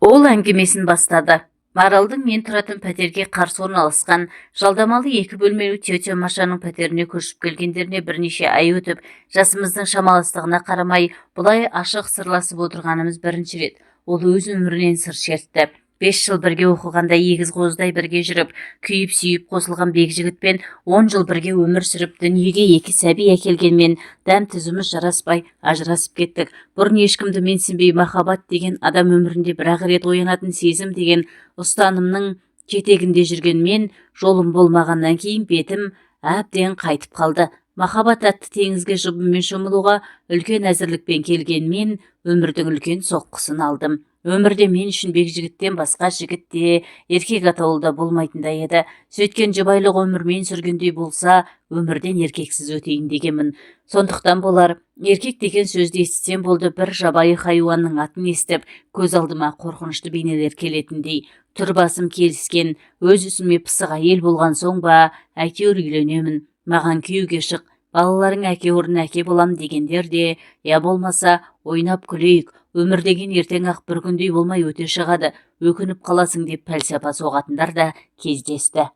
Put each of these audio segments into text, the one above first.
Ол әңгімесін бастады. Маралдың мен тұратын пәтерге қарсы орналасқан жалдамалы екі бөлмелі тетя Машаның пәтеріне көшіп келгендеріне бірнеше ай өтіп, жасымыздың шамаластығына қарамай, бұлай ашық сырласып отырғанымыз бірінші рет. Ол өз өмірінен сыр шертті. 5 жыл бірге оқығанда егіз қозыдай бірге жүріп, күйіп-сүйіп қосылған Бекжігітпен 10 жыл бірге өмір сүріп, дүниеге екі сәби әкелгенмен, дәм тұзымыз жараспай ажырасып кеттік. Бұрын ешкімді менсінбей, махаббат деген адам өмірінде бір-ақ рет оянатын сезім деген ұстанымның жетегінде жүрген мен, жолым болмағаннан кейін бетім әбден қайтып қалды. Махаббат атты теңізге жұбыммен шомылуға үлкен әзірлікпен келген мен өмірдің үлкен соққысын алдым. Өмірде мен үшін Бекжігіттен басқа жігіт те, еркек атаулы да болмайтындай еді. Сөйткен жұбайлық өмір мен сүргендей болса, өмірден еркексіз өтейін дегенмін. Сондықтан болар, еркек деген сөзді естісем болды, бір жабайы хайуанның атын естіп, көз алдыма қорқынышты бейнелер келетіндей. Түр басым келіскен, өз ісіме пысық әйел болған соң ба, әйтеуір үйленемін, маған күйеуге шық, балаларың әке орнына әке болам дегендер де, я болмаса ойнап күлейік, өмір деген ертең-ақ бір күндей болмай өте шығады, өкініп қаласың деп пәлсапа соғатындар да кездесті.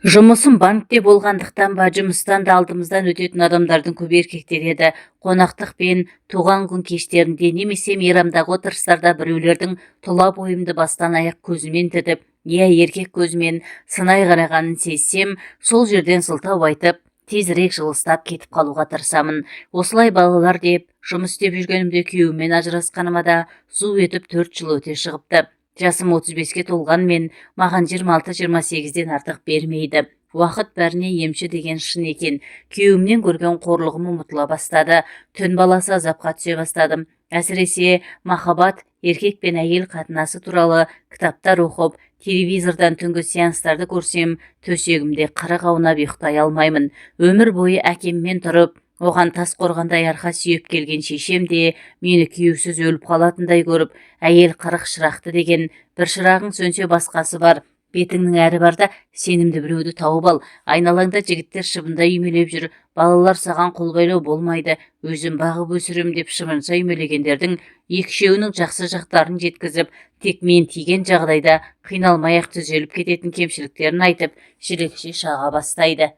Жұмысым банкте болғандықтан ба, жұмыстан да алдымыздан өтетін адамдардың көбі еркектер еді. Қонақтық пен туған күн кештерінде немесе мейрамдағы отырыстарда біреулердің тұла бойымды бастан аяқ көзімен тітіп, я еркек көзімен сынай қарағанын сезсем, сол жерден сылтау айтып, тезірек жылыстап кетіп қалуға тырысамын. Осылай балалар деп жұмыс істеп жүргенімде күйеуіммен ажырасқаныма да зу етіп 4 жыл өте шығыпты. Жасым 35-ке толғанмен, маған 26-28-ден артық бермейді. Уақыт бәріне емші деген шын екен. Күйеуімнен көрген қорлығым ұмытыла бастады. Түн баласы азапқа түсе бастадым. Әсіресе махаббат, еркек пен әйел қатынасы туралы кітаптар оқып, телевизордан түнгі сеанстарды көрсем, төсегімде қырық аунап ұйықтай алмаймын. Өмір бойы әкеммен тұрып, оған тас қорғандай арқа сүйеп келген шешем де мені күйеусіз өліп қалатындай көріп, әйел 40 шырақты деген, бір шырағың сөнсе, басқасы бар, бетіңнің әрі бар да, сенімді біреуді тауып ал, айналаңда жігіттер шыбындай үймелеп жүр, балалар саған қолбайлау болмайды, өзім бағып өсірем деп шыбынша үймелегендердің екі-үшеуінің жақсы жақтарын жеткізіп, тек мен тиген жағдайда қиналмай-ақ түзеліп кететін кемшіліктерін айтып, жілікше шаға бастайды.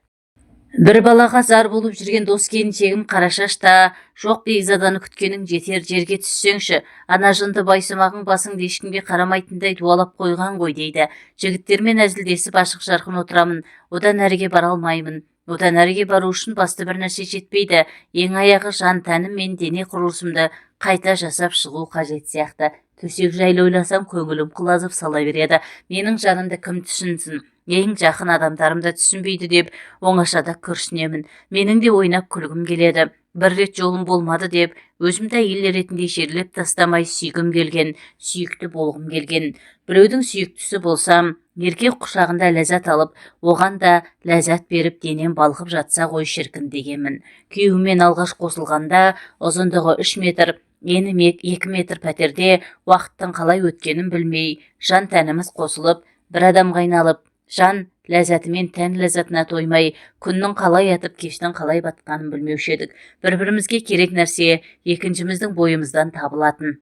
Бір балаға зар болып жүрген дос келіншегім Қарашаш та: «Жоқ, бекзаданы күткенің жетер, жерге түссеңші, ана жынды байсымағың басыңды ешкімге қарамайтындай дуалап қойған ғой», — дейді. Жігіттермен әзілдесіп, ашық жарқын отырамын. Одан әріге бара алмаймын. Одан әріге бару үшін басты бір нәрсе жетпейді. Ең аяғы жан тәнім мен дене құрылысымды қайта жасап шығу қажет сияқты. Төсек жайлы ойласам, көңілім құлазып сала береді. Менің жанымды кім түсінсін? Ең жақын адамдарым да түсінбейді деп оңашада күрсінемін. Менің де ойнап күлгім келеді. Бір рет жолым болмады деп өзімді әйел ретінде жерлеп тастамай, сүйгім келген, сүйікті болғым келген. Біреудің сүйіктісі болсам, еркек құшағында ләззат алып, оған да ләззат беріп, денем балқып жатса ғой, шіркін, дегенмін. Күйеуіммен алғаш қосылғанда ұзындығы 3 метр, ені 2 метр пәтерде уақыттың қалай өткенін білмей, жан тәніміз қосылып, бір адамға айналып, жан ләззатымен тән ләззатына тоймай, күннің қалай атып, кештің қалай батқанын білмеуші едік. Бір бірімізге керек нәрсе екіншіміздің бойымыздан табылатын.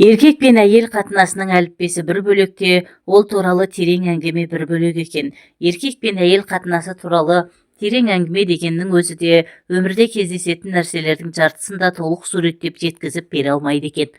Еркек пен әйел қатынасының әліппесі бір бөлек те, ол туралы терең әңгіме бір бөлек екен. Еркек пен әйел қатынасы туралы терең әңгіме дегеннің өзі де өмірде кездесетін нәрселердің жартысын да толық суреттеп, жеткізіп бере алмайды екен.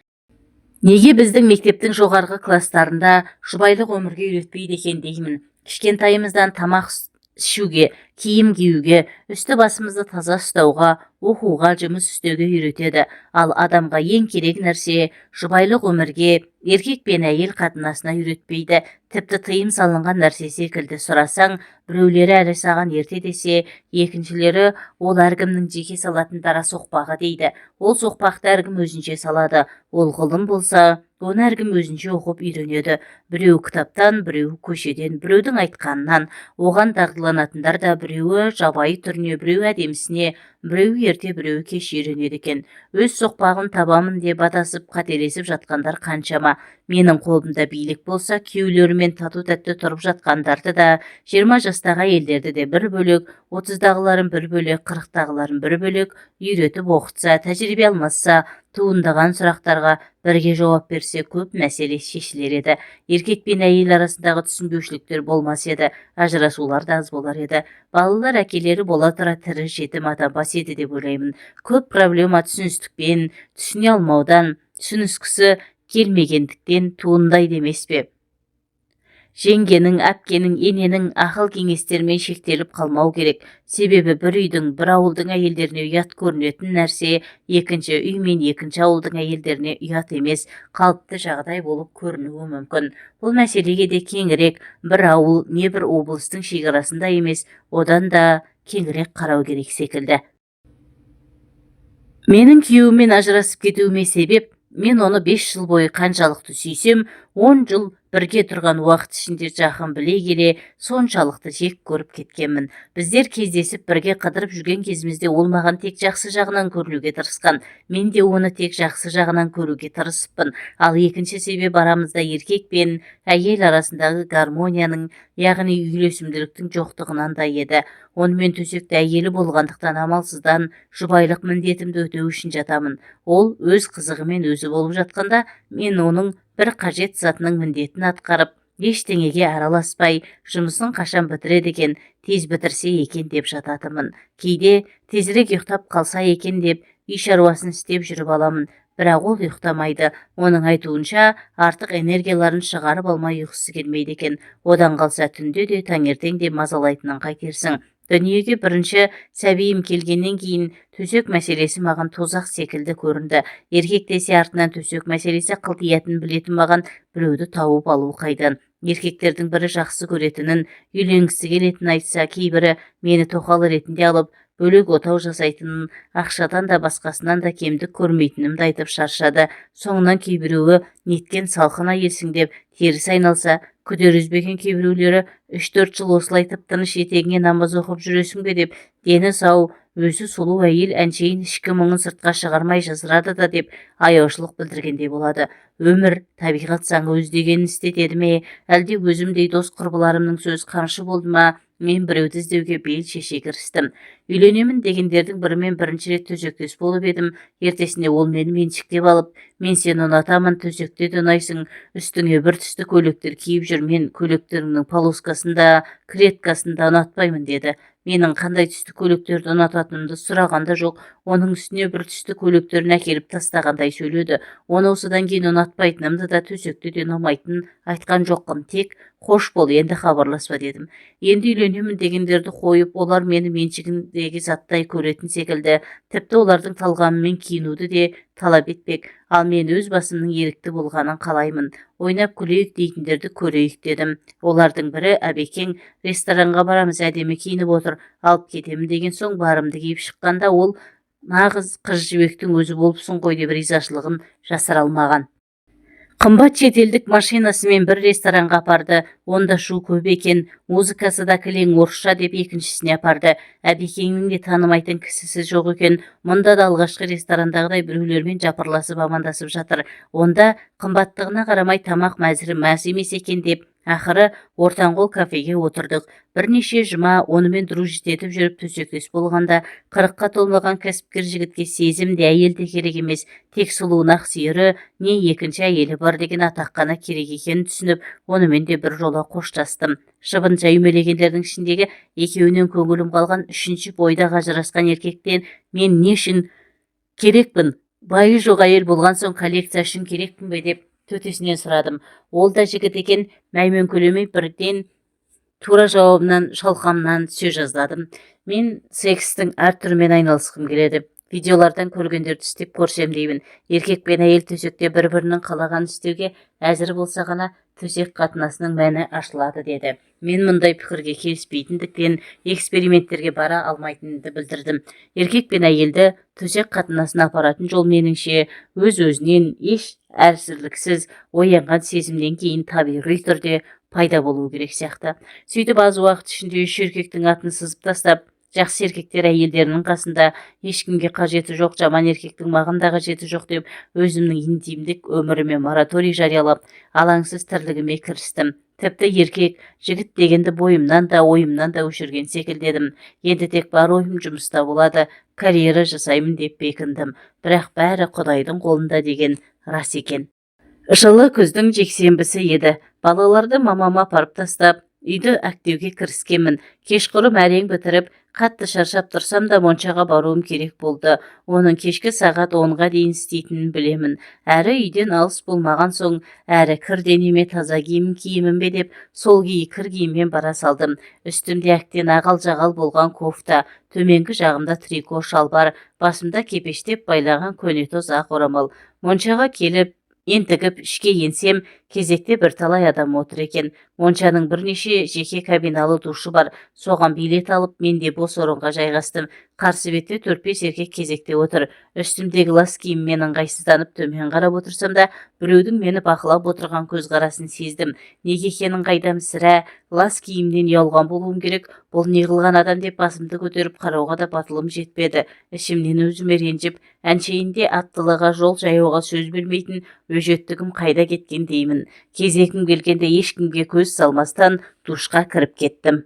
Неге біздің мектептің жоғарғы кластарында жұбайлық өмірге үйретпейді екен деймін. Кішкентайымыздан тамақ ішуге, киім киюге, үсті басымызды таза ұстауға, оқуға, жұмыс істеуге үйретеді. Ал адамға ең керек нәрсе — жұбайлық өмірге, еркек пен әйел қатынасына үйретпейді. Тіпті тыйым салынған нәрсе секілді. Сұрасаң, біреулері әлі саған ерте десе, екіншілері ол әркімнің жеке салатын дара соқпағы дейді. Ол соқпақты әркім өзінше салады. Ол ғылым болса, оны әркім өзінше оқып үйренеді. Біреуі кітаптан, біреуі көшеден, біреудің айтқанынан. Оған дағдыланатындар да біреуі жабайы түріне, біреуі әдемісіне, Біреуі ерте, біреуі кеш үйренеді екен. Өз соқпағын табамын деп адасып, қателесіп жатқандар қаншама. Менің қолымда билік болса, күйеулерімен тату-тәтті тұрып жатқандарды да, 20 жастағы әйелдерді де бір бөлек, 30-дағыларын бір бөлек, 40-тағыларын бір бөлек үйретіп оқытса, тәжірибе алмасса, туындаған сұрақтарға бірге жауап берсе, көп мәселе шешілер еді. Еркек пен әйел арасындағы түсінбеушіліктер болмас еді, ажырасулар да аз болар еді. Балалар әкелері бола тұра тірі жетім атанбас еді деп ойлаймын. Көп проблема түсіністікпен, түсіне алмаудан, түсініскісі келмегендіктен туындайды емес пе? Жеңгенің, әпкенің, ененің ақыл кеңестерімен шектеліп қалмау керек. Себебі бір үйдің, бір ауылдың әйелдеріне ұят көрінетін нәрсе екінші үй мен екінші ауылдың әйелдеріне ұят емес, қалыпты жағдай болып көрінуі мүмкін. Бұл мәселеге де кеңірек, бір ауыл не бір облыстың шекарасында емес, одан да кеңірек қарау керек секілді. Менің күйеуіммен ажырасып кетуіме себеп, мен оны 5 жыл бойы қаншалықты сүйсем, 10 жыл бірге тұрған уақыт ішінде жақын біле келе соншалықты жек көріп кеткенмін. Біздер кездесіп бірге қыдырып жүрген кезімізде ол маған тек жақсы жағынан көрінуге тырысқан. Мен де оны тек жақсы жағынан көруге тырысыппын. Ал екінші себеп арамызда еркек пен әйел арасындағы гармонияның, яғни үйлесімділіктің жоқтығынан да еді. Онымен төсекте әйелі болғандықтан амалсыздан жұбайлық міндетімді өтеу үшін жатамын. Ол өз қызығымен өзі болып жатқанда, мен оның бір қажет затының міндетін атқарып, ештеңеге араласпай, жұмысын қашан бітіреді екен, тез бітірсе екен деп жататынмын. Кейде тезірек ұйықтап қалса екен деп үй шаруасын істеп жүріп аламын. Бірақ ол ұйықтамайды. Оның айтуынша, артық энергияларын шығарып алмай ұйқысы келмейді екен. Одан қалса түнде де, таңертең де мазалайтынын қайтерсің. Дүниеге бірінші сәбиім келгеннен кейін төсек мәселесі маған тозақ секілді көрінді. Еркек десе артынан төсек мәселесі қылтиятынын білетін маған біреуді тауып алу қайдан. Еркектердің бірі жақсы көретінін, үйленгісі келетінін айтса, кейбірі мені тоқал ретінде алып, бөлек отау жасайтынын, ақшадан да басқасынан да кемдік көрмейтінімді айтып шаршады. Соңынан кейбіреуі неткен салқын әйелсің деп теріс айналса, күдер үзбеген кейбіреулері 3-4 жыл осылай тып-тыныш етегіңе намаз оқып жүресің бе деп, дені сау, өзі сұлу әйел әншейін ішкі мұңын сыртқа шығармай жасырады да деп аяушылық білдіргендей болады. Өмір, табиғат заңы өз дегенін істетеді ме, әлде өзімдей дос құрбыларымның сөзі қамшы болды ма, мен біреуді іздеуге бел шеше кірістім. Үйленемін дегендердің бірімен бірінші рет төсектес болып едім, ертесіне ол мені меншіктеп алып, мен сені ұнатамын, төсекте де ұнайсың, үстіңе бір түсті көйлектер киіп жүр, мен көйлектеріңнің полоскасын да, клеткасын да ұнатпаймын деді. Менің қандай түсті көйлектерді ұнататынымды сұраған да жоқ, оның үстіне бір түсті көйлектерін әкеліп тастағандай сөйледі. Оны осыдан кейін ұнатпайтынымды да, төсекте де ұнамайтынын айтқан жоқпын, тек қош бол, енді хабарласпа дедім. Енді үйленемін дегендерді қойып, олар мені меншігіндегі заттай көретін секілді, тіпті олардың талғамымен киінуді де талап етпек. Ал мен өз басымның ерікті болғанын қалаймын. Ойнап күлейік дейтіндерді көрейік дедім. Олардың бірі Әбекең ресторанға барамыз, әдемі киініп отыр, алып кетемін деген соң барымды киіп шыққанда ол нағыз қыз жібектің өзі болыпсың ғой деп ризашылығын жасыра алмаған. Қымбат шетелдік машинасымен бір ресторанға апарды, онда шу көп екен, музыкасы да кілең орысша деп екіншісіне апарды. Әбекеңнің де танымайтын кісісі жоқ екен, мұнда да алғашқы ресторандағыдай біреулермен жапырласып амандасып жатыр. Онда қымбаттығына қарамай тамақ мәзірі мәз емес екен деп, ақыры ортаңқол кафеге отырдық. Бірнеше жұма онымен дружить етіп жүріп төсектес болғанда, 40-қа толмаған кәсіпкер жігітке сезім де, әйел де керек емес, тек сұлуын ақсүйері не екінші әйелі бар деген атақ қана керек екенін түсініп, онымен де бір жола қоштастым. Шыбынша үймелегендердің ішіндегі екеуінен көңілім қалған үшінші бойдақ ажырасқан еркектен мен не үшін керекпін, байы жоқ әйел болған соң коллекция үшін керекпін бе деп төтесінен сұрадым. Ол да жігіт екен, мәймөңкелемей бірден тура жауабынан шалқамнан түсе жаздадым. Мен секстің әр түрімен айналысқым келеді. Видеолардан көргендерді істеп көрсем деймін. Еркек пен әйел төсекте бір-бірінің қалағанын істеуге әзір болса ғана төсек қатынасының мәні ашылады деді. Мен мұндай пікірге келіспейтіндіктен эксперименттерге бара алмайтынымды білдірдім. Еркек пен әйелді төсек қатынасына апаратын жол меніңше өз-өзінен еш әзірліксіз оянған сезімнен кейін табиғи түрде пайда болуы керек сияқты. Сөйтіп аз уақыт ішінде үш еркектің атын сызып тастап, Жақсы еркектер әйелдерінің қасында ешкімге қажеті жоқ, жаман еркектің маған да қажеті жоқ деп өзімнің интимдік өміріме мораторий жариялап, алаңсыз тірлігіме кірістім. Тіпті еркек, жігіт дегенді бойымнан да, ойымнан да өшірген секілді едім. Енді тек бар ойым жұмыста болады, карьера жасаймын деп бекіндім. Бірақ бәрі Құдайдың қолында деген рас екен. Жылы күздің жексенбісі еді. Балаларды мамама апарып тастап, үйді әктеуге кіріскенмін. Кешқұрым әрең бітіріп, қатты шаршап тұрсам да моншаға баруым керек болды. Оның кешкі сағат 10-ға дейін істейтінін білемін. Әрі үйден алыс болмаған соң, әрі кір денеме таза киім киемін бе деп, сол күйі кір киіммен бара салдым. Үстімде әктен ағал-жағал болған кофта, төменгі жағымда трико шалбар, басымда кепештеп байлаған көнетоз ақ орамал. Моншаға келіп, ентігіп ішке енсем, кезекте бірталай адам отыр екен. Моншаның бірнеше жеке кабиналы душы бар. Соған билет алып, мен де бос орынға жайғастым. Қарсы бетте 4-5 еркек кезекте отыр. Үстімдегі лас киіммен ыңғайсызданып төмен қарап отырсам да, біреудің мені бақылап отырған көзқарасын сездім. Неге екенін қайдам, сірә, лас киімнен ұялған болуым керек. Бұл не қылған адам деп басымды көтеріп қарауға да батылым жетпеді. Ішімнен өзіме ренжіп, әншейінде аттылыға жол жаюға сөз бермейтін өжеттігім қайда кеткен деймін. Кезегім келгенде ешкімге көз салмастан душқа кіріп кеттім.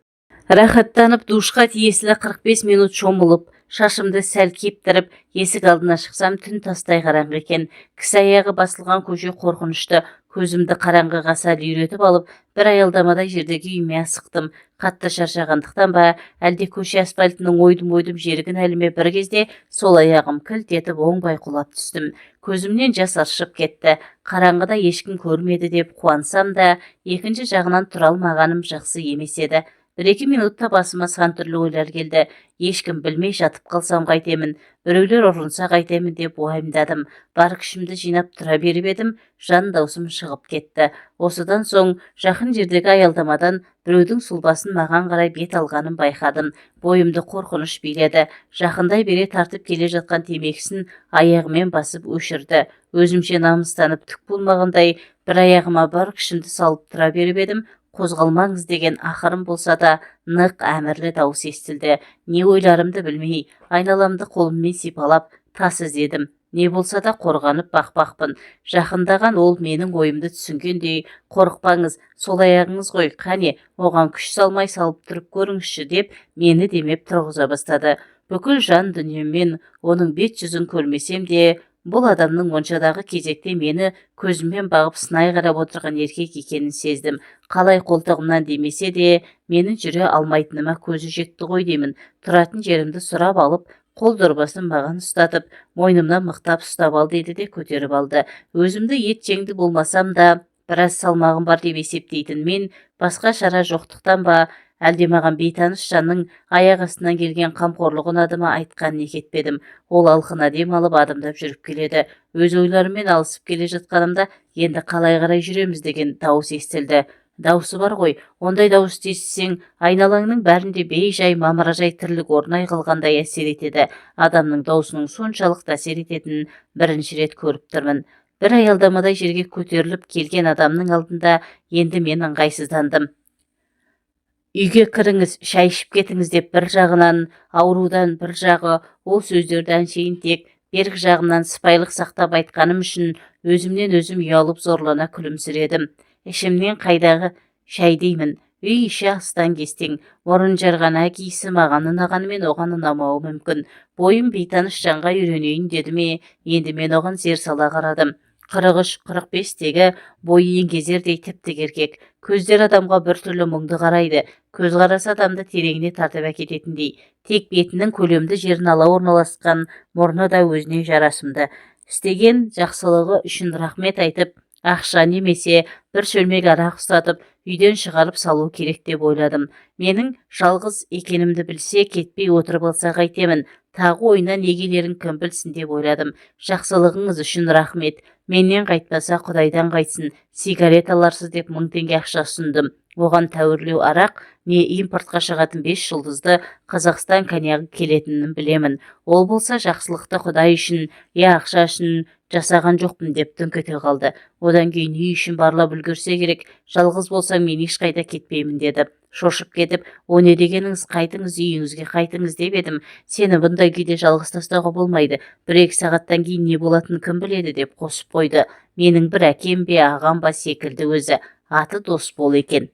Рахаттанып душқа тиесілі 45 минут шомылып, шашымды сәл кептіріп, есік алдына шықсам, түн тастай қараңғы екен. Кісі аяғы басылған көше қорқынышты. Көзімді қараңғыға сәл үйретіп алып, бір аялдамадай жердегі үйіме асықтым. Қатты шаршағандықтан ба, әлде көше асфальтының ойдым-ойдым жері кінәлі ме, бір кезде сол аяғым кілт етіп оңбай құлап түстім. Көзімнен жас ыршып кетті. Қараңғыда ешкім көрмеді деп қуансам да, екінші жағынан тұра алмағаным жақсы емес еді. 1-2 минутта басыма сан түрлі ойлар келді. Ешкім білмей жатып қалсам қайтемін, біреулер ұрынса қайтемін деп уайымдадым. Бар күшімді жинап тұра беріп едім, жан даусым шығып кетті. Осыдан соң жақын жердегі аялдамадан біреудің сұлбасын маған қарай бет алғанын байқадым. Бойымды қорқыныш биледі. Жақындай бере тартып келе жатқан темекісін аяғымен басып өшірді. Өзімше намыстанып түк болмағандай бір аяғыма бар күшімді салып тұра беріп едім, қозғалмаңыз деген ақырын болса да нық әмірлі дауыс естілді. Не ойларымды білмей, айналамды қолыммен сипалап, тас іздедім. Не болса да қорғанып бақпақпын. Жақындаған ол менің ойымды түсінгендей, қорықпаңыз, сол аяғыңыз ғой, қане, оған күш салмай салып тұрып көріңізші деп мені демеп тұрғыза бастады. Бүкіл жан дүниеммен оның бет жүзін көрмесем де, бұл адамның моншадағы кезекте мені көзімен бағып сынай қарап отырған еркек екенін сездім. Қалай қолтығымнан демесе де, менің жүре алмайтыныма көзі жетті ғой деймін. Тұратын жерімді сұрап алып, қол дорбасын маған ұстатып, мойнымнан мықтап ұстап ал деді де көтеріп алды. Өзімді ет жеңді болмасам да, біраз салмағым бар деп есептейтін мен, басқа шара жоқтықтан ба, әлде маған бейтаныс жанның аяқ астынан келген қамқорлығы ұнады ма, айтқанын кетпедім. Ол алқына дем алып адымдап жүріп келеді. Өз ойларыммен алысып келе жатқанымда, енді қалай қарай жүреміз деген дауыс естілді. Дауысы бар ғой, ондай дауысты естісең, айналаңның бәрінде бей-жай, мамыражай тірлік орнай қалғандай әсер етеді. Адамның даусының соншалықты әсер ететінін бірінші рет көріп тұрмын. Бір аялдамадай жерге көтеріліп келген адамның алдында енді мен ыңғайсыздандым. Үйге кіріңіз, шай ішіп кетіңіз деп бір жағынан аурудан, бір жағы ол сөздерді әншейін тек бергі жағымнан сыпайылық сақтап айтқаным үшін өзімнен өзім ұялып зорлана күлімсіредім. Ішімнен қайдағы шай деймін. Үй іші астан-кестең. Мұрын жарған әк иісі маған ұнағанымен оған ұнамауы мүмкін. Бойым бейтаныс жанға үйренейін деді ме, енді мен оған зер сала қарадым. 43-45-тегі бойы еңгезердей тіп-тік еркек. Көздері адамға біртүрлі мұңды қарайды. Көзқарасы адамды тереңіне тартып әкететіндей. Тек бетінің көлемді жерін ала орналасқан мұрны да өзіне жарасымды. Істеген жақсылығы үшін рахмет айтып, ақша немесе бір шөлмек арақ ұстатып, үйден шығарып салу керек деп ойладым. Менің жалғыз екенімді білсе, кетпей отырып алса қайтемін. Тағы ойына не келерін кім білсін деп ойладым. Жақсылығыңыз үшін рахмет. Менен қайтпаса, Құдайдан қайтсын. Сигарет аларсыз деп 1000 теңге ақша ұсындым. Оған тәуірлеу арақ не импортқа шығатын 5 жұлдызды Қазақстан коньягі келетінін білемін. Ол болса жақсылықты Құдай үшін, я ақша үшін жасаған жоқпын деп дүңк ете қалды. Одан кейін үй ішін барлап үлгерсе керек, жалғыз болсаң мен ешқайда кетпеймін деді. Шошып кетіп, о не дегеніңіз, қайтыңыз, үйіңізге қайтыңыз деп едім. Сені бұндай күйде жалғыз тастауға болмайды. 1-2 сағаттан кейін не болатынын кім біледі деп қосып қойды. Менің бір әкем бе, ағам ба секілді өзі. Аты Досбол екен.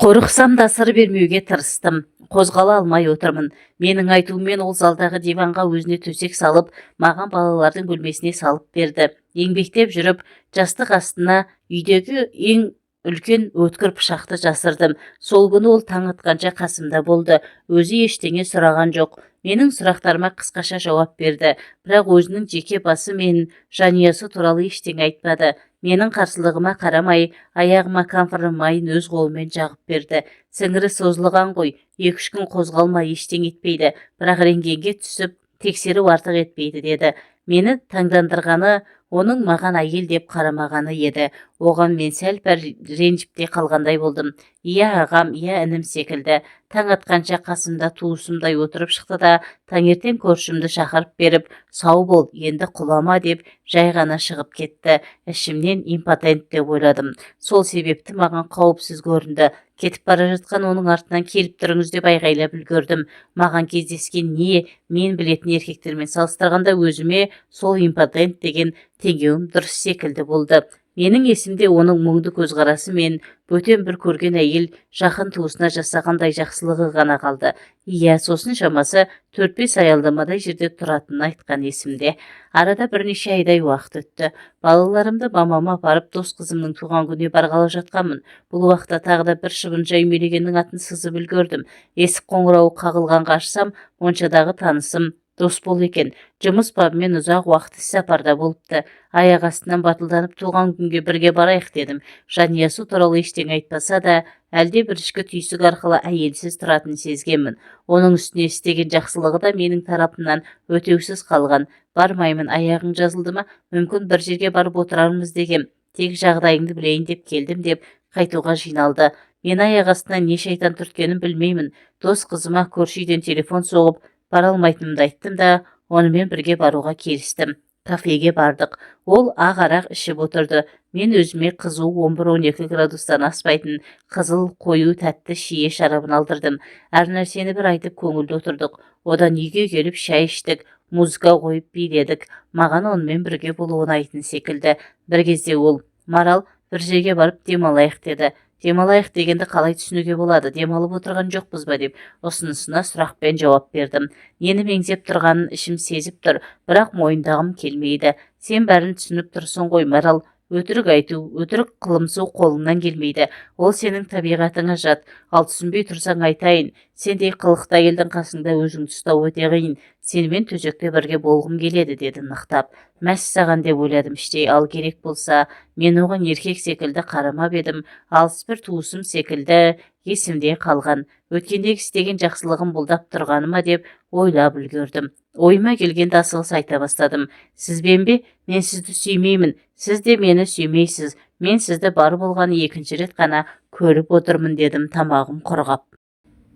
Қорықсам да сыр бермеуге тырыстым. Қозғала алмай отырмын. Менің айтуыммен ол залдағы диванға өзіне төсек салып, маған балалардың бөлмесіне салып берді. Еңбектеп жүріп, жастық астына үйдегі ең үлкен өткір пышақты жасырдым. Сол күні ол таң атқанша қасымда болды. Өзі ештеңе сұраған жоқ. Менің сұрақтарыма қысқаша жауап берді. Бірақ өзінің жеке басы мен жанұясы туралы ештеңе айтпады. Менің қарсылығыма қарамай, аяғыма камфорның майын өз қолымен жағып берді. Сіңірі созылған ғой, 2-3 күн қозғалмай ештеңе етпейді, бірақ рентгенге түсіп тексеру артық етпейді деді. Мені таңдандырғаны оның маған әйел деп қарамағаны еді. Оған мен сәл-пәл ренжіп те қалғандай болдым. Иә ағам, иә інім секілді. Таң атқанша қасымда туысымдай отырып шықты да, таңертең көршімді шақырып беріп, сау бол, енді құлама деп жай ғана шығып кетті. Ішімнен импотент деп ойладым. Сол себепті маған қауіпсіз көрінді. Кетіп бара жатқан оның артынан келіп тұрыңыз деп айғайлап үлгердім. Маған кездескен не мен білетін еркектермен салыстырғанда өзіме сол импотент деген теңеуім дұрыс секілді болды. Менің есімде оның мұңды көзқарасы мен бөтен бір көрген әйел жақын туысына жасағандай жақсылығы ғана қалды. Иә, сосын шамасы 4-5 аялдамадай жерде тұратынын айтқан есімде. Арада бірнеше айдай уақыт өтті. Балаларымды мамама апарып, дос қызымның туған күніне барғалы жатқанмын. Бұл уақытта тағы да бір шыбын үймелегеннің атын сызып үлгердім. Есік қоңырауы қағылғанға ашсам, моншадағы танысым Досбол екен. Жұмыс бабымен ұзақ уақыт іссапарда болыпты. Аяқ астынан батылданып туған күнге бірге барайық дедім. Жанұясы туралы ештеңе айтпаса да, әлде бір ішкі түйсік арқылы әйелсіз тұратынын сезгенмін. Оның үстіне істеген жақсылығы да менің тарапымнан өтеусіз қалған. Бармаймын, аяғың жазылды ма, мүмкін бір жерге барып отырармыз дегем. Тек жағдайыңды білейін деп келдім деп қайтуға жиналды. Мен аяқ астынан не шайтан түрткенін білмеймін. Дос қызыма көрші үйден телефон соғып, бара алмайтынымды айттым да, онымен бірге баруға келістім. Кафеге бардық. Ол ақ арақ ішіп отырды. Мен өзіме қызу 11-12 градустан аспайтын қызыл қою тәтті шие шарабын алдырдым. Әр нәрсені бір айтып көңілді отырдық. Одан үйге келіп шай іштік, музыка қойып биледік. Маған онымен бірге болу ұнайтын секілді. Бір кезде ол, Марал, бір жерге барып демалайық деді. Демалайық дегенді қалай түсінуге болады, демалып отырған жоқпыз ба деп ұсынысына сұрақпен жауап бердім. Нені меңзеп тұрғанын ішім сезіп тұр, бірақ мойындағым келмейді. Сен бәрін түсініп тұрсың ғой, Марал. Өтірік айту, өтірік қылымсу қолыңнан келмейді. Ол сенің табиғатыңа жат. Ал түсінбей тұрсаң айтайын. Сендей қылықты әйелдің қасында өзіңді ұстау өте қиын. Сенімен төсекте бірге болғым келеді деді нықтап. Мәссаған деп ойладым іштей. Ал керек болса, мен оған еркек секілді қарамап едім. Алыс бір туысым секілді есімде қалған. Өткендегі істеген жақсылығым бұлдап тұрғаны ма деп ойлап үлгердім. Ойыма келгенді асығыс айта бастадым. Сізбен бе? Мен сізді сүймеймін. Сіз де мені сүймейсіз. Мен сізді бар болғаны екінші рет қана көріп отырмын дедім тамағым құрғап.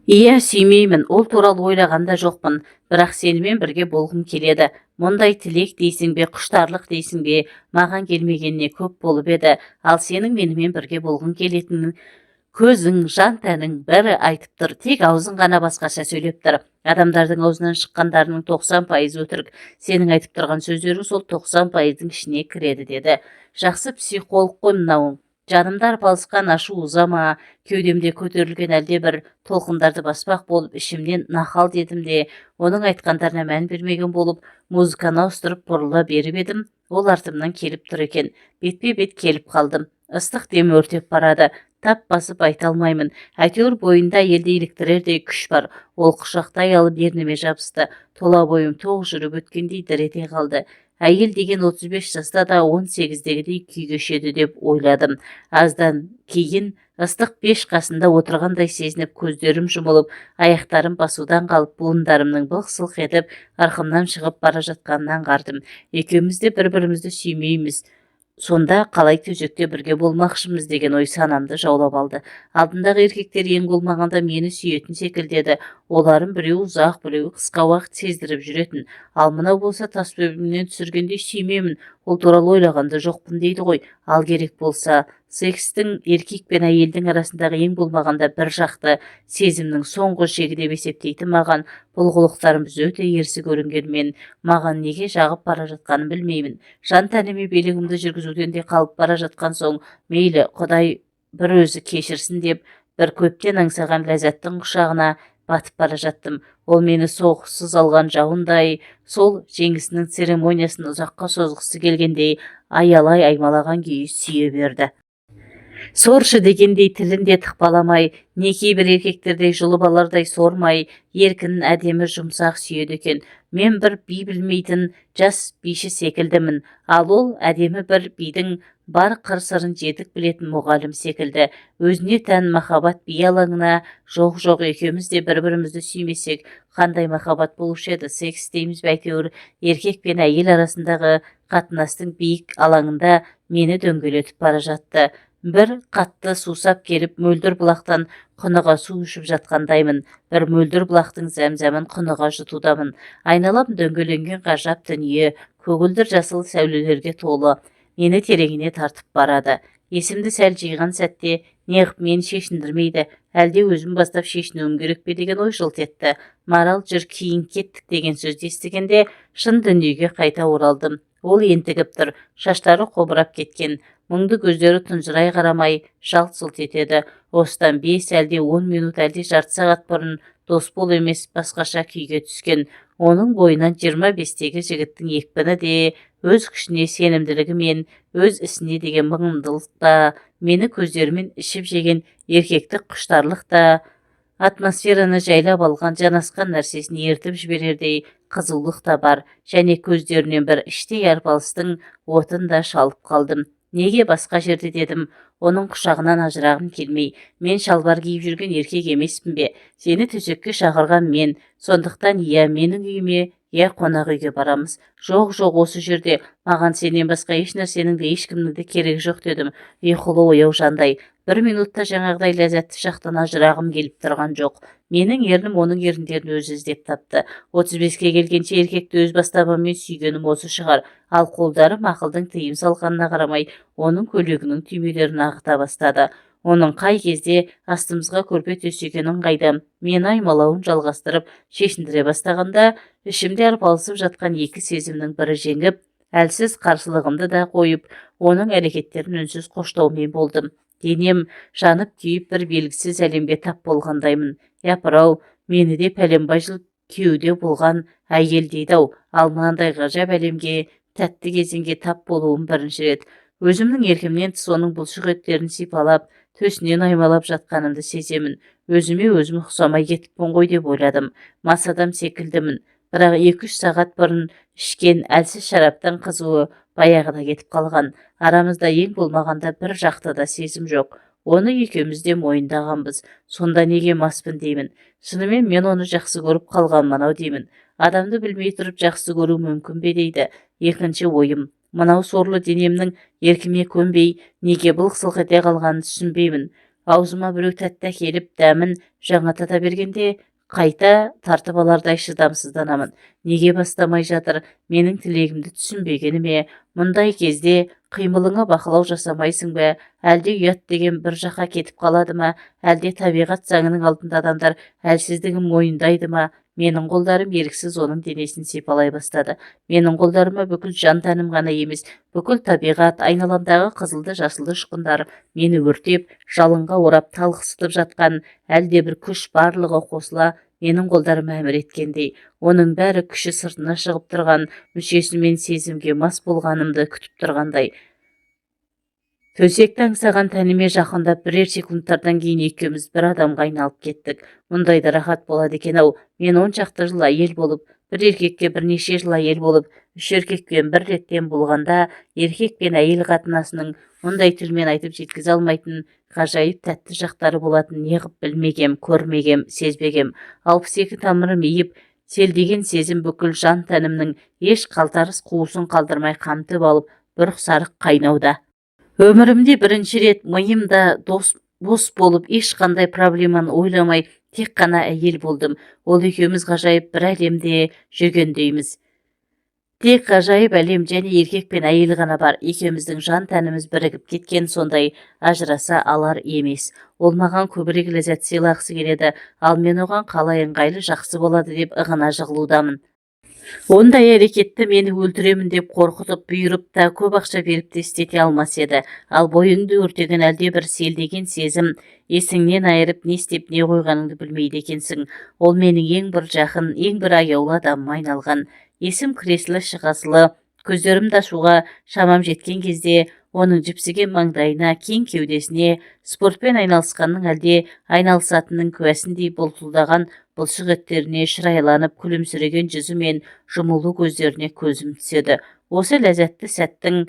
Иә, сүймеймін, ол туралы ойлаған да жоқпын, бірақ сенімен бірге болғым келеді. Мұндай тілек дейсің бе, құштарлық дейсің бе, маған келмегеніне көп болып еді. Ал сенің менімен бірге болғың келетінін көзің, жан тәнің бәрі айтып тұр, тек аузың ғана басқаша сөйлеп тұр. Адамдардың аузынан шыққандарының 90% өтірік. Сенің айтып тұрған сөздерің сол 90%-дың ішіне кіреді деді. Жақсы психолог қой мынауың. Жанымда арпалысқан ашу ыза ма, кеудемде көтерілген әлде бір толқындарды баспақ болып ішімнен нахал дедім де, оның айтқандарына мән бермеген болып, музыканы ауыстырып бұрыла беріп едім, ол артымнан келіп тұр екен. Бетпе-бет келіп қалдым. Ыстық дем өртеп барады. Тап басып айта алмаймын. Әйтеуір бойында әйелді еліктірердей күш бар. Ол құшақтай алып ерніме жабысты. Тұла бойым тоқ жүріп өткендей дір ете қалды. Әйел деген 35 жаста да 18-дегідей күй кешеді деп ойладым. Аздан кейін ыстық пеш қасында отырғандай сезініп, көздерім жұмылып, аяқтарым басудан қалып, буындарымның былқ-сылқ етіп, ырқымнан шығып бара жатқанын аңғардым. Екеуміз де бір-бірімізді сүймейміз. Сонда қалай төсекте бірге болмақшымыз деген ой санамды жаулап алды. Алдындағы еркектер ең болмағанда мені сүйетін секілді еді. Олардың біреуі ұзақ, біреуі қысқа уақыт сездіріп жүретін. Ал мынау болса тас төбемнен түсіргендей сүймеймін, ол туралы ойлаған да жоқпын дейді ғой. Ал керек болса, Секстің еркек пен әйелдің арасындағы ең болмағанда бір жақты сезімнің соңғы шегі деп есептейтін маған бұл қылықтарымыз өте ерсі көрінгенмен, маған неге жағып бара жатқанын білмеймін. Жан тәніме билігімді жүргізуден де қалып бара жатқан соң, мейлі, құдай бір өзі кешірсін деп, бір көптен аңсаған ләззаттың құшағына батып бара жаттым. Ол мені соғыссыз алған жауындай, сол жеңісінің церемониясын ұзаққа созғысы келгендей, аялай аймалаған күйі сүйе берді. Соршы дегендей тілін де тықпаламай, не кейбір еркектердей жұлып алардай сормай, еркін, әдемі, жұмсақ сүйеді екен. Мен бір би білмейтін жас биші секілдімін, ал ол әдемі бір бидің бар қыр-сырын жетік білетін мұғалім секілді. Өзіне тән махаббат би алаңына. Жоқ, жоқ, екеуміз де бір-бірімізді сүймесек, қандай махаббат болушы еді? Секс дейміз бе, әйтеуір еркек пен әйел арасындағы қатынастың биік алаңында мені дөңгелетіп бара жатты. Бір қатты сусап келіп, мөлдір бұлақтан құныға су ішіп жатқандаймын. Бір мөлдір бұлақтың зәмзәмін құныға жұтудамын. Айналам дөңгеленген ғажап дүние, көгілдір жасыл сәулелерге толы, мені тереңіне тартып барады. Есімді сәл жиған сәтте, неғып мені шешіндірмейді, әлде өзім бастап шешінуім керек пе деген ой жылт етті. «Марал, жүр, кейін, кеттік», – деген сөзді естігенде шын дүниеге қайта оралдым. Ол ентігіп тұр, шаштары қобырап кеткен, мұңды көздері тұнжырай қарамай жалт-жұлт етеді. Осыдан 5 әлде 10 минут, әлде жарты сағат бұрын Досбол емес, басқаша күйге түскен. Оның бойынан 25-тегі жігіттің екпіні де, өз күшіне сенімділігі мен өз ісіне деген мығымдылық та, мені көздерімен ішіп жеген еркектік құштарлық та, атмосфераны жайлап алған жанасқан нәрсесін ертіп жіберердей қызулық та бар және көздерінен бір іштей арпалыстың отын да шалып қалдым. «Неге басқа жерде?» – дедім оның құшағынан ажырағым келмей. «Мен шалбар киіп жүрген еркек емеспін бе? Сені төсекке шақырған мен, сондықтан иә менің үйіме, иә қонақ үйге барамыз». «Жоқ, жоқ, осы жерде. Маған сенен басқа еш нәрсенің де, ешкімнің де керегі жоқ», – дедім ұйқылы ояу жандай. Бір минутта жаңағыдай ләззатты шақтан ажырағым келіп тұрған жоқ. Менің ернім оның еріндерін өзі іздеп тапты. 35-ке келгенше еркекті өз бастамаммен сүйгенім осы шығар. Ал қолдарым ақылдың тыйым салғанына қарамай, оның көйлегінің түймелерін ағыта бастады. Оның қай кезде астымызға көрпе төсегенін қайдам. Мені аймалауын жалғастырып, шешіндіре бастағанда, ішімде арпалысып жатқан екі сезімнің бірі жеңіп, әлсіз қарсылығымды да қойып, оның әрекеттерін үнсіз қоштаумен болдым. Денем жанып күйіп, бір белгісіз әлемге тап болғандаймын. Япыр-ау, мені де пәленбай жыл күйеуде болған әйел дейді-ау, ал мынандай ғажап әлемге, тәтті кезеңге тап болуым бірінші рет. Өзімнің еркімнен тыс оның бұлшық еттерін сипалап, төсінен аймалап жатқанымды сеземін. Өзіме өзім ұқсамай кетіппін ғой деп ойладым. Мас адам секілдімін, бірақ 2-3 сағат бұрын ішкен әлсіз шараптың қызуы баяғыда кетіп қалған. Арамызда ең болмағанда бір жақты да сезім жоқ, оны екеуміз де мойындағанбыз. Сонда неге маспын деймін. Шынымен мен оны жақсы көріп қалғанмын ау деймін. Адамды білмей тұрып жақсы көру мүмкін бе дейді екінші ойым. Мынау сорлы денемнің еркіме көнбей, неге былқ-сылқ ете қалғанын түсінбеймін. Аузыма біреу тәтті әкеліп, дәмін жаңа тата бергенде, қайта тартып алардай шыдамсызданамын. Неге бастамай жатыр? Менің тілегімді түсінбегені ме? Мұндай кезде қимылыңа бақылау жасамайсың ба? Әлде ұят деген бір жаққа кетіп қалады ма? Әлде табиғат заңының алдында адамдар әлсіздігін мойындайды ма? Менің қолдарым еріксіз оның денесін сипалай бастады. Менің қолдарыма бүкіл жан тәнім ғана емес, бүкіл табиғат, айналамдағы қызылды жасылды ұшқындар, мені өртеп, жалынға орап талықсытып жатқан әлдебір күш, барлығы қосыла менің қолдарыма әмір еткендей. Оның бәрі күші сыртына шығып тұрған мүшесімен сезімге мас болғанымды күтіп тұрғандай. Төсекті аңсаған тәніме жақындап, бірер секундтардан кейін екеуміз бір адамға айналып кеттік. Мұндай да рахат болады екен-ау. Мен 10 шақты жыл әйел болып, бір еркекке бірнеше жыл әйел болып, үш еркекпен бір реттен болғанда, еркек пен әйел қатынасының мұндай тілмен айтып жеткізе алмайтын ғажайып тәтті жақтары болатынын неғып білмегем, көрмегем, сезбегем? 62 тамырым иіп, селдеген сезім бүкіл жан тәнімнің еш қалтарыс қуысын қалдырмай қамтып алып, бұрқ сарық қайнауда. Өмірімде бірінші рет миым да дос бос болып, ешқандай проблеманы ойламай, тек қана әйел болдым. Ол екеуміз ғажайып бір әлемде жүргендейміз. Тек ғажайып әлем және еркек пен әйел ғана бар. Екеуміздің жан-тәніміз бірігіп кеткен сондай, ажыраса алар емес. Ол маған көбірек ләззат сыйлағысы келеді, ал мен оған қалай ыңғайлы, жақсы болады деп ығына жығылудамын. Ондай әрекетті мені өлтіремін деп қорқытып, бұйырып та, көп ақша беріп те істете алмас еді. Ал бойыңды өртеген әлдебір селдеген сезім есіңнен айырып, не істеп не қойғаныңды білмейді екенсің. Ол менің ең бір жақын, ең бір аяулы адамыма айналған. Есім кіресілі-шығасылы, көздерімді ашуға шамам жеткен кезде оның жіпсіген маңдайына, кең кеудесіне, спортпен айналысқанның әлде айналысатынының куәсіндей бұлтылдаған бұлшық еттеріне, шырайланып күлімсіреген жүзі мен жұмулы көздеріне көзім түседі. Осы ләззатты сәттің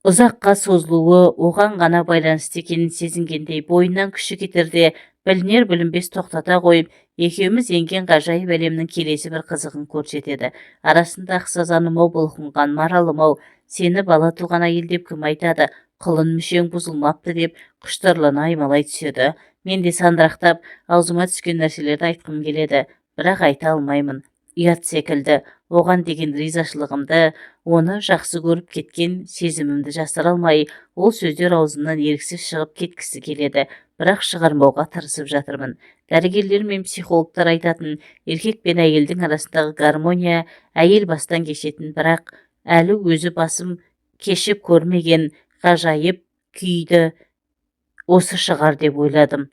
ұзаққа созылуы оған ғана байланысты екенін сезінгендей, бойынан күші кетерде білінер-білінбес тоқтата қойып, екеуміз енген ғажайып әлемнің келесі бір қызығын көрсетеді. Арасында: "Ақ сазаным-ау, бұлқынған маралым-ау, сені бала туған әйел деп кім айтады, құлын мүшең бұзылмапты", – деп құштарлана аймалай түседі. Мен де сандырақтап, аузыма түскен нәрселерді айтқым келеді, бірақ айта алмаймын. Ұят секілді. Оған деген ризашылығымды, оны жақсы көріп кеткен сезімімді жасыра алмай, ол сөздер аузымнан еріксіз шығып кеткісі келеді, бірақ шығармауға тырысып жатырмын. Дәрігерлер мен психологтар айтатын еркек пен әйелдің арасындағы гармония әйел бастан кешетін, бірақ әлі өзі басым кешіп көрмеген ғажайып күйді осы шығар деп ойладым.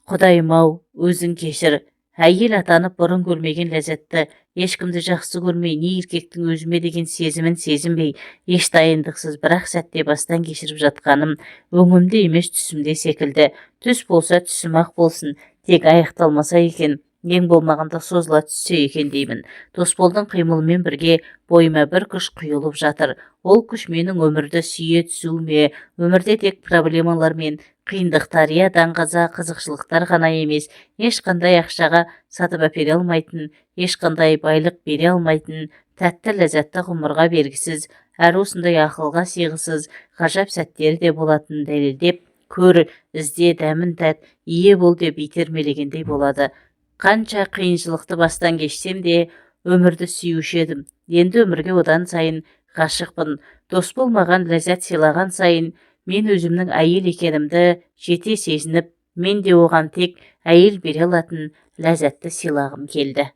Құдайым-ау, өзің кешір. Әйел атанып бұрын көрмеген ләззатты, ешкімді жақсы көрмей, не еркектің өзіме деген сезімін сезінбей, еш дайындықсыз бір-ақ сәтте бастан кешіріп жатқаным өңімде емес, түсімде секілді. Түс болса, түсім-ақ болсын, тек аяқталмаса екен, ең болмағанда созыла түссе екен деймін. Досболдың қимылымен бірге бойыма бір күш құйылып жатыр. Ол күш менің өмірді сүйе түсуіме, өмірде тек проблемалар мен қиындықтар, я даңғаза қызықшылықтар ғана емес, ешқандай ақшаға сатып әпере алмайтын, ешқандай байлық бере алмайтын тәтті ләззатты ғұмырға бергісіз әрі осындай ақылға сыйғысыз ғажап сәттері де болатынын дәлелдеп, көр, ізде, дәмін тат, ие бол деп итермелегендей болады. Қанша қиыншылықты бастан кешсем де, өмірді сүюші едім. Енді өмірге одан сайын ғашықпын. Досбол маған ләззат сыйлаған сайын мен өзімнің әйел екенімді жете сезініп, мен де оған тек әйел бере алатын ләззатты сыйлағым келді.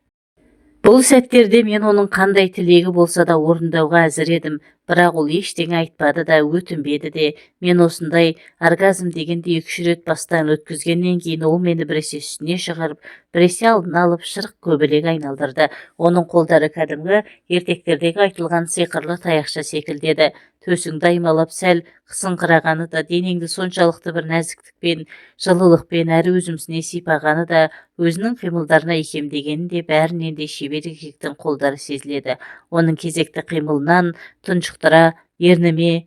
Бұл сәттерде мен оның қандай тілегі болса да орындауға әзір едім, бірақ ол ештеңе айтпады да, өтінбеді де. Мен осындай оргазм дегенді екі-үш рет бастан өткізгеннен кейін ол мені біресе үстіне шығарып, біресе алдына алып, шырқ көбелек айналдырды. Оның қолдары кәдімгі ертектердегі айтылған сиқырлы таяқша секілді еді. Төсіңді аймалап сәл қысыңқырағаны да, денеңді соншалықты бір нәзіктікпен, жылылықпен әрі өзімсіне сипағаны да, өзінің қимылдарына икемдегені де, бәрінен де шебер еркектің қолдары сезіледі. Оның кезекті қимылынан тұншықтыра ерніме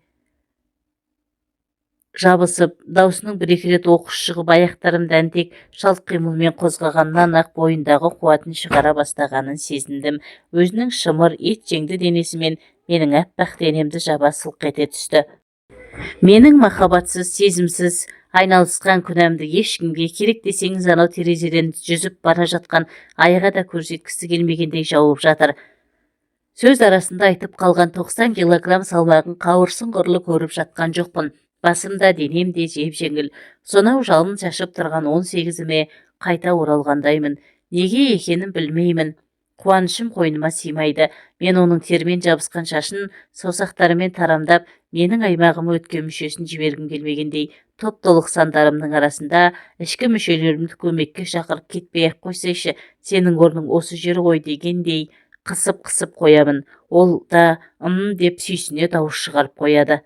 жабысып, даусының бір-екі рет оқыс шығып, аяқтарымды әнтек шалт қимылмен қозғағаннан-ақ бойындағы қуатын шығара бастағанын сезіндім. Өзінің шымыр, ет жеңді денесімен менің аппақ денемді жаба сылқ ете түсті. Менің махаббатсыз, сезімсіз айналысқан күнәмді ешкімге, керек десеңіз, анау терезеден жүзіп бара жатқан айға да көрсеткісі келмегендей жауып жатыр. Сөз арасында айтып қалған 90 килограмм салмағын қауырсын құрлы көріп жатқан жоқпын. Басым да, денем де жеп-жеңіл. Сонау жалын шашып тұрған 18-іме қайта оралғандаймын. Неге екенін білмеймін, қуанышым қойныма сыймайды. Мен оның термен жабысқан шашын саусақтарымен тарамдап, менің аймағыма өткен мүшесін жібергім келмегендей, топ-толық сандарымның арасында ішкі мүшелерімді көмекке шақырып, кетпей-ақ қойсайшы, сенің орның осы жер ғой дегендей қысып-қысып қоямын. Ол да ым деп сүйсіне дауыс шығарып қояды.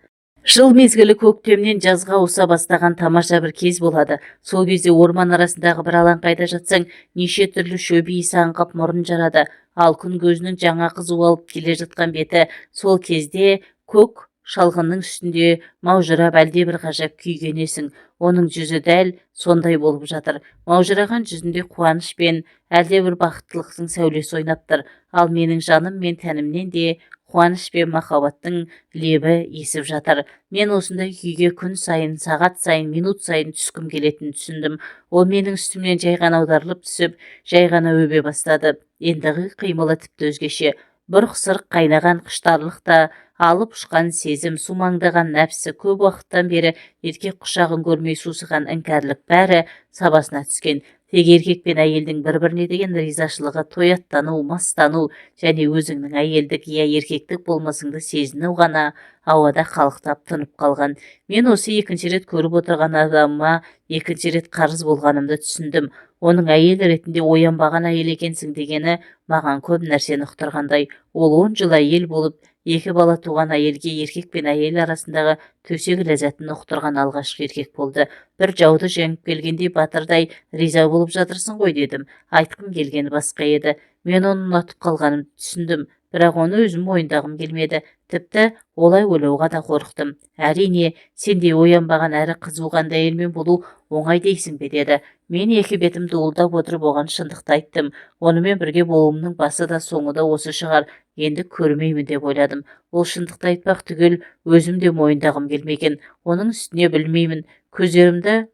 Жыл мезгілі көктемнен жазға ауыса бастаған тамаша бір кез болады. Сол кезде орман арасындағы бір алаңқайда жатсаң, неше түрлі шөп иісі аңқып, мұрын жарады. Ал күн көзінің жаңа қызу алып келе жатқан беті сол кезде көк шалғынның үстінде маужырап, әлдебір ғажап күйге енесің. Оның жүзі дәл сондай болып жатыр. Маужыраған жүзінде қуаныш пен әлдебір бақыттылықтың сәулесі ойнап тұр. Ал менің жаным мен тәнімнен де қуаныш пен махаббаттың лебі есіп жатыр. Мен осындай күйге күн сайын, сағат сайын, минут сайын түскім келетінін түсіндім. Ол менің үстімнен жай ғана аударылып түсіп, жай ғана өбе бастады. Ендігі қимылы тіпті өзгеше. Бұрқ-сырқ қайнаған құштарлық та, алып ұшқан сезім, сумаңдаған нәпсі, көп уақыттан бері еркек құшағын көрмей сусыған іңкәрлік бәрі сабасына түскен. Тек еркек пен әйелдің бір-біріне деген ризашылығы, тояттану, мастану және өзіңнің әйелдік, я еркектік болмысыңды сезіну ғана ауада қалықтап тынып қалған. Мен осы екінші рет көріп отырған адамыма екінші рет қарыз болғанымды түсіндім. Оның әйел ретінде оянбаған әйел екенсің дегені маған көп нәрсені ұқтырғандай. Ол 10 жыл әйел болып, 2 бала туған әйелге еркек пен әйел арасындағы төсек ләззатын ұқтырған алғашқы еркек болды. Бір жауды жеңіп келгендей батырдай риза болып жатырсың ғой дедім. Айтқым келгені басқа еді. Мен оны ұнатып қалғанымды түсіндім, бірақ оны өзім мойындағым келмеді. Тіпті олай ойлауға да қорықтым. Әрине, сендей оянбаған әрі қызуқанды әйелмен болу оңай дейсің бе деді. Мен екі бетім дуылдап отырып оған шындықты айттым. Онымен бірге болуымның басы да соңы да осы шығар, енді көрмеймін деп ойладым. Ол шындықты айтпақ түгел өзім де мойындағым келмеген. Оның үстіне білмеймін, көздерімді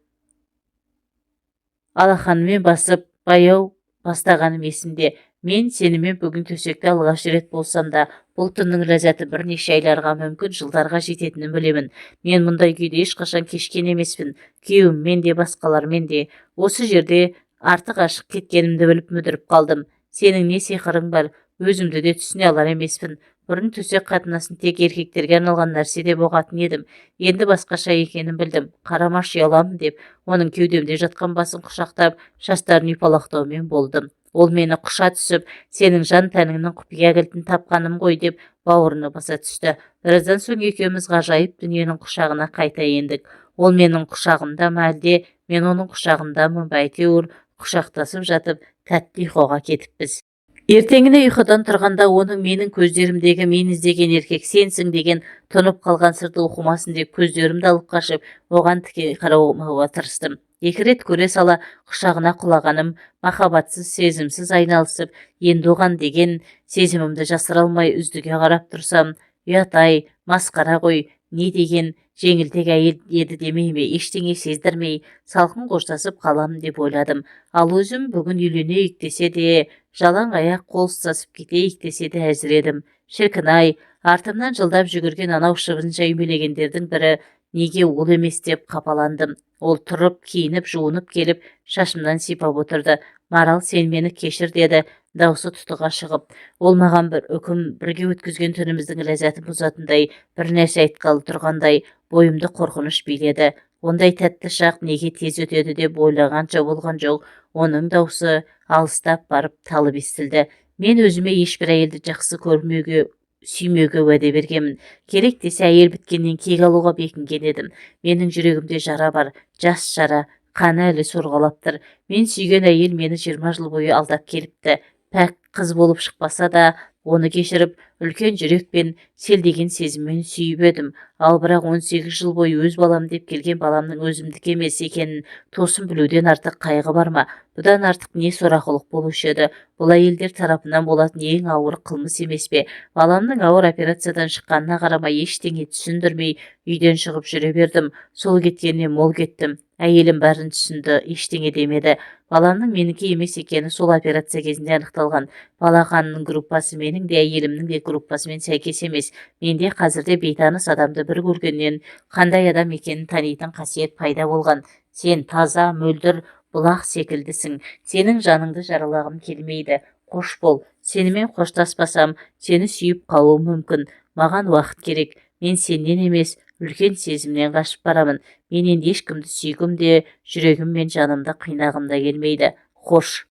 алақанымен басып баяу бастағаным есімде. Мен сенімен бүгін төсекте алғаш рет болсам да, бұл түннің ләззаты бірнеше айларға, мүмкін жылдарға жететінін білемін. Мен мұндай күйді ешқашан кешкен емеспін. Күйеуіммен де, басқалармен де. Осы жерде артық ашық кеткенімді біліп мүдіріп қалдым. Сенің не сиқырың бар, өзімді де түсіне алар емеспін. Бұрын төсек қатынасын тек еркектерге арналған нәрсе деп ұғатын едім. Енді басқаша екенін білдім. Қарамаш ұяламын деп, оның кеудемде жатқан басын құшақтап, шаштарын ұйпалақтаумен болдым. Ол мені құша түсіп, сенің жан тәніңнің құпия кілтін тапқаным ғой деп бауырына баса түсті. Біраздан соң екеуміз ғажайып дүниенің құшағына қайта ендік. Ол менің құшағымда ма, әлде мен оның құшағындамын ба, әйтеуір құшақтасып жатып тәтті ұйқыға кетіппіз. Ертеңіне ұйқыдан тұрғанда оның менің көздерімдегі мен іздеген еркек сенсің деген тұнып қалған сырды оқымасын деп көздерімді алып қашып, оған тіке қарамауға тырыстым. Екі рет көре сала құшағына құлағаным, махаббатсыз, сезімсіз айналысып, енді оған деген сезімімді жасыра алмай үздіге қарап тұрсам, ұят-ай, масқара ғой, не деген жеңілтек әйел еді демей ме, ештеңе сездірмей, салқын қоштасып қаламын деп ойладым. Ал өзім бүгін үйленейік десе де, жалаң аяқ қол ұстасып кетейік десе де әзір едім. Шіркін-ай, артымнан жылдап жүгірген анау шыбынша үймелегендердің бірі неге ол емес деп қапаландым. Ол тұрып, киініп, жуынып келіп, шашымнан сипап отырды. Марал, сен мені кешір деді, даусы тұтыға шығып. Ол маған бір үкім, бірге өткізген түніміздің ләззатын бұзатындай бір нәрсе айтқалы тұрғандай, бойымды қорқыныш биледі. Ондай тәтті шақ неге тез өтеді деп ойлағанша болған жоқ, оның даусы алыстап барып талып естілді. Мен өзіме ешбір әйелді жақсы көрмеуге, сүймеуге уәде бергенмін. Керек десе әйел біткеннен кек алуға бекінген едім. Менің жүрегімде жара бар, жас жара, қаны әлі сорғалап тұр. Мен сүйген әйел мені 20 жыл бойы алдап келіпті. Пәк қыз болып шықпаса да, оны кешіріп, үлкен жүрекпен, селдеген сезіммен сүйіп едім. Ал бірақ 18 жыл бойы өз балам деп келген баламның өзімдікі емес екенін тосын білуден артық қайғы бар ма? Бұдан артық не сорақылық болушы еді? Бұл әйелдер тарапынан болатын ең ауыр қылмыс емес пе? Баламның ауыр операциядан шыққанына қарамай ештеңе түсіндірмей үйден шығып жүре бердім. Сол кеткеннен мол кеттім. Әйелім бәрін түсінді, ештеңе демеді. Баламның менікі емес екені сол операция кезінде анықталған. Бала қанының группасы менің де әйелімнің де группасымен сәйкес емес. Менде қазірде бейтаныс адамды бір көргеннен қандай адам екенін танитын қасиет пайда болған. Сен таза, мөлдір бұлақ секілдісің. Сенің жаныңды жаралағым келмейді. Қош бол. Сенімен қоштаспасам, сені сүйіп қалуым мүмкін. Маған уақыт керек. Мен сенен емес, үлкен сезімнен қашып барамын. Мен енді ешкімді сүйгім де, жүрегім мен жанымды қинағым да келмейді. Қош.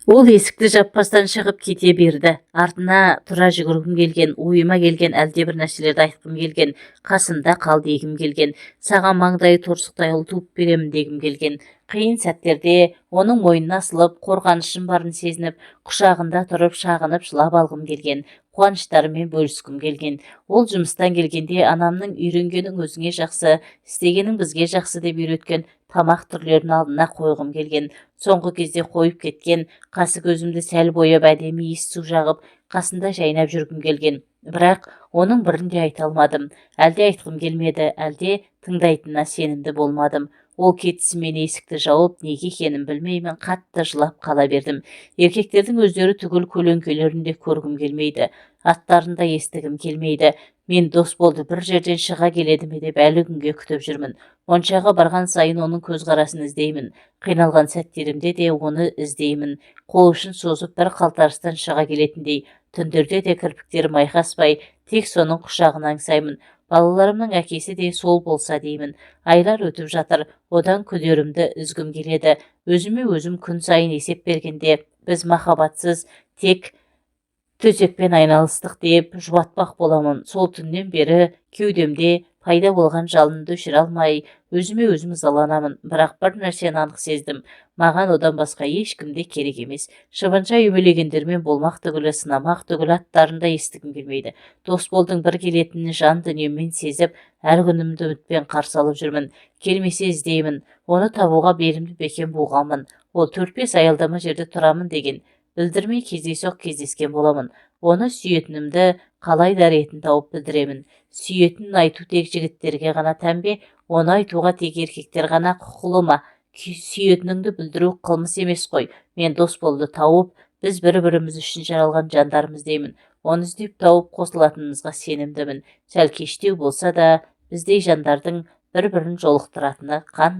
Ол есікті жаппастан шығып кете берді. Артына тұра жүгіргім келген, ойыма келген әлдебір нәрселерді айтқым келген, қасымда қал дегім келген, саған маңдайы торсықтай ұл туып беремін дегім келген. Қиын сәттерде оның мойнына асылып, қорғанышым барын сезініп, құшағында тұрып шағынып жылап алғым келген, қуаныштарыммен бөліскім келген. Ол жұмыстан келгенде анамның үйренгенің өзіңе жақсы, істегенің бізге жақсы деп үйреткен тамақ түрлерін алдына қойғым келген. Соңғы кезде қойып кеткен қасы көзімді сәл бояп, әдемі иіс су жағып, қасында жайнап жүргім келген. Бірақ оның бірін де айта алмадым. Әлде айтқым келмеді, әлде тыңдайтынына сенімді болмадым. Ол кетісімен есікті жауып, неге екенін білмеймін, қатты жылап қала бердім. Еркектердің өздері түгіл көлеңкелерін де көргім келмейді, аттарын да естігім келмейді. Мен Досболды бір жерден шыға келеді ме деп әлі күнге күтіп жүрмін. Моншаға барған сайын оның көзқарасын іздеймін. Қиналған сәттерімде де оны іздеймін. Қол ұшын созып бір қалтарыстан шыға келетіндей. Түндерде де кірпіктерім айқаспай, тек соның құшағын аңсаймын. Балаларымның әкесі де сол болса деймін. Айлар өтіп жатыр, одан күдерімді үзгім келеді. Өзіме өзім күн сайын есеп бергенде, біз махаббатсыз тек төсекпен айналыстық деп жұбатпақ боламын. Сол түннен бері кеудемде пайда болған жалынды өшіре алмай, өзіме өзім ызаланамын. Бірақ бір нәрсені анық сездім. Маған одан басқа ешкім де керек емес. Шыбынша үймелегендермен болмақ түгілі, сынамақ түгіл аттарын да естігім келмейді. Досболдың бір келетінін жан дүниеммен сезіп, әр күнімді үмітпен қарсы алып жүрмін. Келмесе іздеймін. Оны табуға белімді бекем буғанмын. Ол 4-5 аялдама жерде тұрамын деген. Білдірмей кездейсоқ кездескен боламын. Оны сүйетінімді қалай да ретін тауып білдіремін. Сүйетінін айту тек жігіттерге ғана тән бе? Оны айтуға тек еркектер ғана құқылы ма? Сүйетініңді білдіру қылмыс емес қой. Мен Досболды тауып, біз бір-біріміз үшін жаралған жандармыз деймін. Оны іздеп тауып қосылатынымызға сенімдімін. Сәл кештеу болса да, біздей жандардың бір-бірін жолықтыратыны қандай.